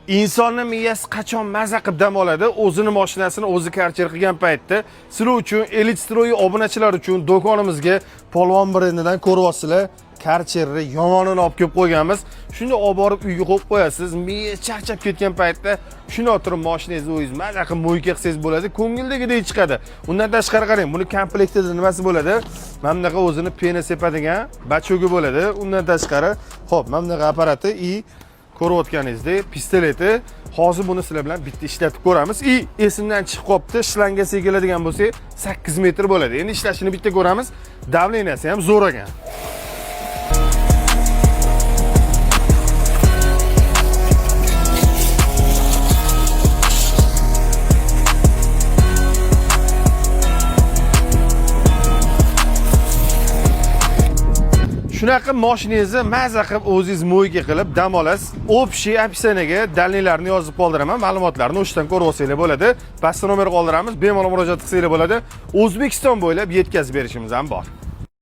Insonni miyasi qachon maza qilib dam oladi? O'zini mashinasini o'zi karcher qilgan paytda. Sizlar uchun, Elite Stroy obunachilar uchun do'konimizga Polvon brendidan ko'ryapsizlar. Karcherni yomonini olib kelib qo'yganmiz. Shuni olib borib uyga qo'yib qo'yasiz. Miya charchab ketgan paytda shuni o'tirib mashinangizni o'zingiz maza qilib мойка qilsangiz bo'ladi. Ko'ngildagidek chiqadi. Undan tashqari qarang, buni komplektida nimasi bo'ladi? Mana bunaqa o'zini пена sepadigan бачок i bo'ladi. Undan tashqari, xo'p, mana bunaqa apparati и ko'rayotganingizdek pistoleti. Hozir buni sizlar bilan bitta ishlatib ko'ramiz. И esimdan chiqib qolibdi, shlangasiga keladigan bo'lsak, 8 metr bo'ladi. Endi ishlashini bitta ko'ramiz. Давления si ham zo'r ekan. Shunaqa mashinangizni maza qilib o'zingiz мойка qilib dam olasiz. Общий описание ga данные larni yozib qoldiraman. Ma'lumotlarni o'sha yerdan ko'rib olsanglar bo'ladi. Pastda nomer qoldiramiz, bemalol murojaat qilsanglar bo'ladi. O'zbekiston bo'ylab yetkazib berishimiz ham bor.